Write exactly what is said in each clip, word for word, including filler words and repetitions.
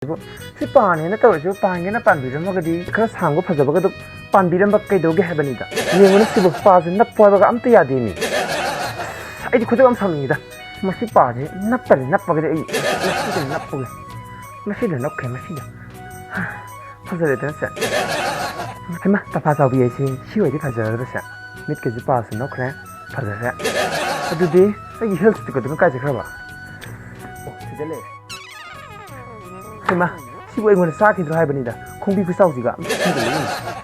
ꯁꯤꯕꯨ, ꯁꯤ ꯄꯥꯟꯅꯦꯅ ꯇꯧꯔꯤꯁꯤꯕꯨ, ꯄꯥꯟꯒꯦꯅ ꯄꯥꯟꯕꯤꯔꯝꯃꯒꯗꯤ ꯈꯔ ꯁꯥꯡꯕ ꯐꯖꯕꯒ ꯑꯗꯨꯝ ꯄꯥꯟꯕꯤꯔꯝꯕ ꯀꯩꯗꯧꯒꯦ ꯍꯥꯏꯕꯅꯤꯗ꯫ ꯌꯦꯡꯉꯨꯅꯦ ꯁꯤꯕꯨ, ꯄꯥꯁꯦ ꯅꯞꯄꯣ ꯍꯥꯏꯕꯒ ꯑꯝꯇ ꯌꯥꯗꯦꯃꯤ꯫ ꯑꯩꯗꯤ ꯈꯣꯏꯗꯧ ꯌꯥꯝ ꯁꯥꯎꯅꯤꯡꯉꯤꯗ꯫ ꯃꯁꯤ ꯄꯥꯁꯦ ꯅꯞꯄꯅꯤ ꯅꯞꯄꯒꯗꯤ ꯑꯩ ꯃꯁꯤꯗ ꯅꯞꯄꯒꯦ꯫ ꯃꯁꯤꯗ ꯅꯞꯈ꯭ꯔꯦ, ꯃꯁꯤꯗ꯫ ꯐꯖꯔꯦꯗꯅ ꯁꯦ꯫ ꯍꯩꯃꯥ, ꯇꯐꯥ ꯆꯥꯎꯕꯤ ꯍꯥꯏꯁꯤ ꯁꯤ ꯑꯣꯏꯗꯤ ꯐꯖꯔꯗꯕꯁꯦ꯫ ꯃꯤꯠꯀꯁꯦ ꯄꯥꯁꯨ ꯅꯞꯈ꯭ꯔꯦ꯫ ꯐꯖꯔꯦ꯫ ꯑꯗꯨꯗꯤ ꯑꯩꯒꯤ ꯍꯦꯜ ꯁ꯭ꯇꯤꯛ ꯑꯗꯨꯅ ꯀꯥꯏ ꯆꯠꯈ꯭ꯔꯕ? ꯑꯣ, ꯁꯤꯗ ꯂꯩꯔꯦ꯫ ꯍꯩꯃꯥ, ꯁꯤꯕꯨ ꯑꯩꯉꯣꯟꯗ ꯆꯥꯈꯤꯗ꯭ꯔꯣ ꯍꯥꯏꯕꯅꯤꯗ, ꯈꯣꯡꯕꯤ ꯈꯨꯆꯥꯎꯁꯤꯒ꯫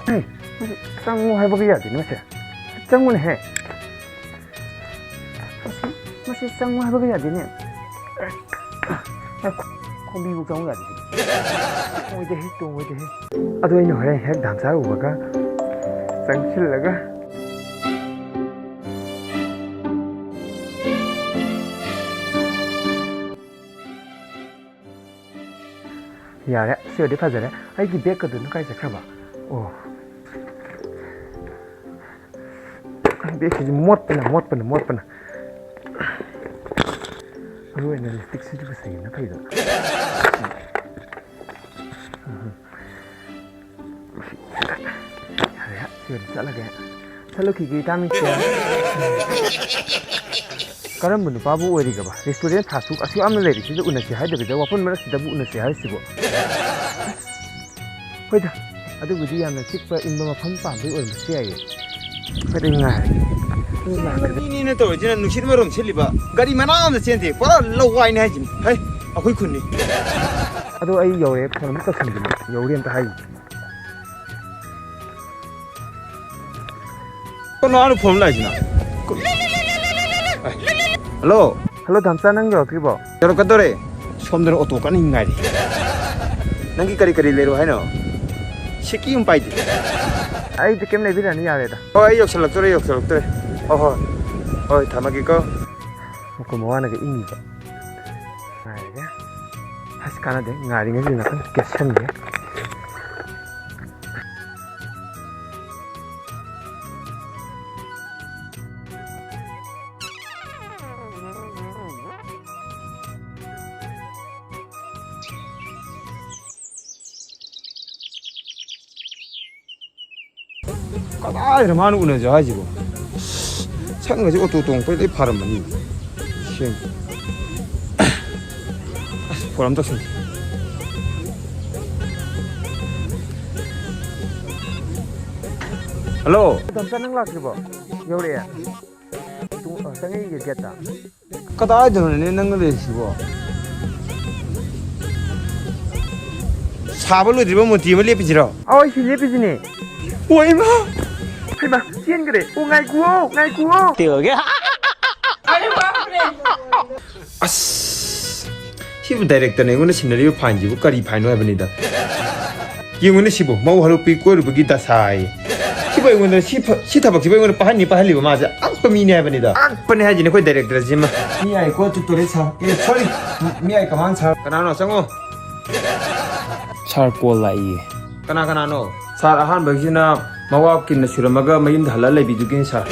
ꯍꯦ, ꯃꯁꯤ ꯆꯪꯉꯣ ꯍꯥꯏꯕꯒ ꯌꯥꯗꯦꯅꯦ ꯃꯁꯦ꯫ ꯆꯪꯉꯨꯅꯦꯍꯦ꯫ ꯃꯁꯤ, ꯃꯁꯤ ꯆꯪꯉꯨ ꯍꯥꯏꯕꯒ ꯌꯥꯗꯦꯅꯦ꯫ ꯈꯣꯡꯕꯤꯕꯨ ꯆꯪꯉꯨ ꯌꯥꯗꯦ꯫ ꯇꯣꯡꯉꯣꯏꯗꯦꯍꯦ, ꯇꯣꯡꯉꯣꯏꯗꯦꯍꯦ꯫ ꯑꯗꯨ ꯑꯩꯅ ꯍꯣꯔꯦꯟ ꯍꯦꯛ ꯗꯥꯝꯆꯥ ꯎꯕꯒ ꯆꯪꯁꯤꯜꯂꯒ꯫ ꯌꯥꯔꯦ, ꯁꯤ ꯑꯣꯏꯔꯗꯤ ꯐꯖꯔꯦ꯫ ꯑꯩꯒꯤ ꯕꯦꯒꯀꯗꯨꯅ ꯀꯥꯏ ꯆꯠꯈ꯭ꯔꯕ? ꯑꯣ꯫ ꯕꯦꯒꯁꯤꯁꯨ ꯃꯣꯠꯄꯅ, ꯃꯣꯠꯄꯅ, ꯃꯣꯠꯄꯅ꯫ ꯃꯔꯨ ꯑꯣꯏꯅ ꯂꯤꯞꯁꯇꯤꯛꯁꯤꯗꯤ ꯐꯖꯩꯌꯦꯅ ꯐꯩꯗꯅ꯫ ꯎꯝ꯫ ꯌꯥꯔꯦ, ꯁꯤ ꯑꯣꯏꯅ ꯆꯠꯂꯒꯦ꯫ ꯆꯠꯂꯨꯈꯤꯒꯦ, ꯏꯇꯥ ꯃꯤꯡꯁꯦ꯫ ꯀꯔꯝꯕ ꯅꯨꯄꯥꯕꯨ ꯑꯣꯏꯔꯤꯒꯕ? ꯔꯦꯁꯇꯨꯔꯦꯟ ꯐꯥꯁ ꯐꯨꯗ ꯑꯁꯨꯛ ꯌꯥꯝꯅ ꯂꯩꯔꯤꯁꯤꯗ ꯎꯅꯁꯦ ꯍꯥꯏꯗꯕꯤꯗ ꯋꯥꯄꯟ ꯃꯔꯛꯁꯤꯗꯕꯨ ꯎꯅꯁꯦ ꯍꯥꯏꯔꯤꯁꯤꯕꯣ? ꯍꯣꯏꯗ, ꯑꯗꯨꯕꯨꯗꯤ ꯌꯥꯝꯅ ꯆꯤꯛꯄ ꯏꯪꯕ ꯃꯐꯝ ꯄꯥꯝꯕꯩ ꯑꯣꯏꯔꯝꯕꯁꯨ ꯌꯥꯏꯌꯦ꯫ ꯍꯣꯏꯗ, ꯉꯥꯏꯔꯒꯦ꯫ ꯃꯤꯅꯤꯅ ꯇꯧꯔꯤꯁꯤꯅ ꯅꯨꯡꯁꯤꯠ ꯃꯔꯨꯝ ꯁꯤꯠꯂꯤꯕ ꯒꯥꯔꯤ ꯃꯅꯥ ꯑꯃ ꯆꯦꯟꯗꯦ, ꯄꯨꯔꯥ ꯂꯋꯥꯏꯅꯦ ꯍꯥꯏꯁꯤꯅꯤ꯫ ꯍꯩ, ꯑꯩꯈꯣꯏ ꯈꯨꯟꯅꯤ꯫ ꯑꯗꯣ ꯑꯩ ꯌꯧꯔꯦ, ꯐꯣꯟ ꯑꯃ ꯇꯧꯁꯟꯕꯤꯌꯨ, ꯌꯧꯔꯦ ꯑꯝꯇ ꯍꯥꯏꯒꯦ꯫ ꯀꯅꯥꯅꯣ ꯐꯣꯟ ꯂꯥꯛꯏꯁꯤꯅ? ꯍꯜꯂꯣ꯫ ꯍꯜꯂꯣ, ꯗꯥꯝꯆꯥ, ꯅꯪ ꯌꯧꯔꯛꯇ꯭ꯔꯤꯕꯣ? ꯌꯧꯔꯛꯀꯗꯧꯔꯦ꯫ ꯁꯣꯝꯗꯅ ꯑꯣꯇꯣ ꯀꯟꯅ ꯉꯥꯏꯔꯤ꯫ ꯅꯪꯒꯤ ꯀꯔꯤ ꯀꯔꯤ ꯂꯩꯔꯣ ꯍꯥꯏꯅꯣ? ꯁꯤꯀꯤ ꯑꯃ ꯄꯥꯏꯗꯦ꯫ ꯑꯩꯗꯤ ꯀꯩꯝ ꯂꯩꯕꯤꯔꯅꯨ, ꯌꯥꯔꯦꯗ꯫ ꯍꯣꯏ, ꯑꯩ ꯌꯧꯁꯜꯂꯛꯇꯣꯔꯦ, ꯌꯧꯁꯜꯂꯛꯇꯣꯔꯦ꯫ ꯍꯣꯏ, ꯍꯣꯏ꯫ ꯍꯣꯏ, ꯊꯝꯃꯒꯦꯀꯣ꯫ ꯃꯈꯣꯟ ꯃꯋꯥꯅꯒ ꯏꯪꯉꯤꯕ꯫ ꯉꯥꯏꯔꯒꯦ꯫ ꯑꯁ, ꯀꯥꯟꯅꯗꯦ꯫ ꯉꯥꯏꯔꯤꯉꯩꯁꯤꯗ ꯉꯥꯛꯇꯪ ꯀꯦꯁꯟꯒꯦ꯫ ꯀꯗꯥꯏꯗ ꯃꯥꯅ ꯎꯅꯁꯦ ꯍꯥꯏꯁꯤꯕꯣ? ꯁꯛꯅꯁꯦ ꯑꯣꯇꯣ ꯇꯣꯡꯉꯛꯄꯩ ꯂꯣꯏ ꯐꯥꯔꯝꯃꯅꯤ꯫ ꯁꯦꯡ꯫ ꯑꯁ, ꯐꯣꯟ ꯑꯃ ꯇꯧꯁꯤꯟꯒꯦ꯫ ꯍꯜꯂꯣ꯫ ꯗꯥꯝꯆꯥ, ꯅꯪ ꯂꯥꯛꯇ꯭ꯔꯤꯕꯣ? ꯌꯧꯔꯛꯑꯦ꯫ ꯇꯨ-, ꯑ, ꯆꯪꯉꯛꯏꯒꯦ ꯒꯦꯠꯇ꯫ ꯀꯗꯥꯏꯗꯅꯣꯅꯦ ꯅꯪꯅ ꯂꯩꯔꯤꯁꯤꯕꯣ? ꯁꯥꯕ ꯂꯣꯏꯗ꯭ꯔꯤꯕ ꯃꯨꯔꯇꯤ ꯑꯃ ꯂꯦꯞꯄꯤꯁꯤꯔꯣ? ꯑꯧ, ꯑꯩ ꯁꯤ ꯂꯦꯞꯄꯤꯁꯤꯅꯦ꯫ ꯑꯣ, ꯏꯃꯥ! ꯍꯩꯃꯥ, ꯆꯦꯟꯈ꯭ꯔꯦ꯫ ꯑꯣ, ꯉꯥꯏꯈꯨꯑꯣ, ꯉꯥꯏꯈꯨꯑꯣ꯫ ꯑꯁ, ꯁꯤꯕꯨ ꯗꯥꯏꯔꯦꯛꯇꯔꯅ ꯑꯩꯉꯣꯟꯗ ꯁꯤꯟꯅꯔꯤꯕ ꯐꯥꯏꯟꯁꯤꯕꯨ ꯀꯔꯤ ꯐꯥꯏꯟꯅꯣ ꯍꯥꯏꯕꯅꯤꯗ꯫ ꯌꯦꯡꯉꯨꯅꯦ ꯁꯤꯕꯨ, ꯃꯧ ꯍꯜꯂꯛꯄꯤ ꯀꯣꯏꯔꯨꯕꯒꯤ ꯗꯁꯥ ꯍꯥꯏꯌꯦ꯫ ꯁꯤꯕꯨ ꯑꯩꯉꯣꯟꯗ ꯁꯤ ꯐ-, ꯁꯤ ꯊꯕꯛꯁꯤꯕꯨ ꯑꯩꯉꯣꯟꯗ ꯄꯥꯏꯍꯟꯅꯤ ꯄꯥꯏꯍꯜꯂꯤꯕ ꯃꯥꯁꯦ ꯑꯉꯛꯄ ꯃꯤꯅꯦ ꯍꯥꯏꯕꯅꯤꯗ꯫ ꯑꯉꯛꯄꯅꯦ ꯍꯥꯏꯁꯤꯅꯦ ꯑꯩꯈꯣꯏ ꯗꯥꯏꯔꯦꯛꯇꯔꯁꯤꯃ꯫ ꯃꯤ ꯑꯥꯏ ꯀꯣ ꯇꯨ ꯇꯣꯏꯂꯦꯠ ꯁꯥꯔ꯫ ꯑꯦ, ꯁꯣꯔꯤ꯫ ꯃꯤ ꯑꯥꯏ ꯀꯃꯥꯟ ꯁꯥꯔ꯫ ꯀꯅꯥꯅꯣ? ꯆꯪꯉꯣ꯫ ꯁꯥꯔ, ꯀꯣꯜ ꯂꯥꯛꯏꯌꯦ꯫ ꯀꯅꯥ ꯀꯅꯥꯅꯣ? ꯁꯥꯔ, ꯑꯍꯥꯟꯕꯒꯤꯁꯤꯅ ꯃꯋꯥ ꯀꯤꯟꯅ ꯁꯨꯔꯝꯃꯒ ꯃꯌꯨꯝꯗ ꯍꯜꯂ ꯂꯩꯕꯤꯗꯨꯒꯤꯅꯤ ꯁꯥꯔ꯫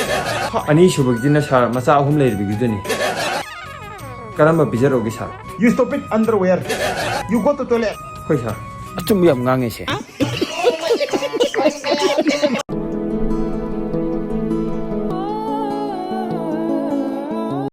ꯑꯅꯤꯁꯨꯕꯒꯤꯁꯤꯅ ꯁꯥꯔ, ꯃꯆꯥ ꯑꯍꯨꯝ ꯂꯩꯔꯤꯕꯤꯒꯤꯗꯨꯅꯤ꯫ ꯀꯔꯝꯕ ꯄꯤꯖꯔꯛꯎꯒꯦ ꯁꯥꯔ? You stop it underwear. You go to toilet. ꯍꯣꯏ ꯁꯥꯔ꯫ ꯑꯆꯨꯝꯕ ꯌꯥꯝ ꯉꯥꯡꯉꯦ ꯁꯦ꯫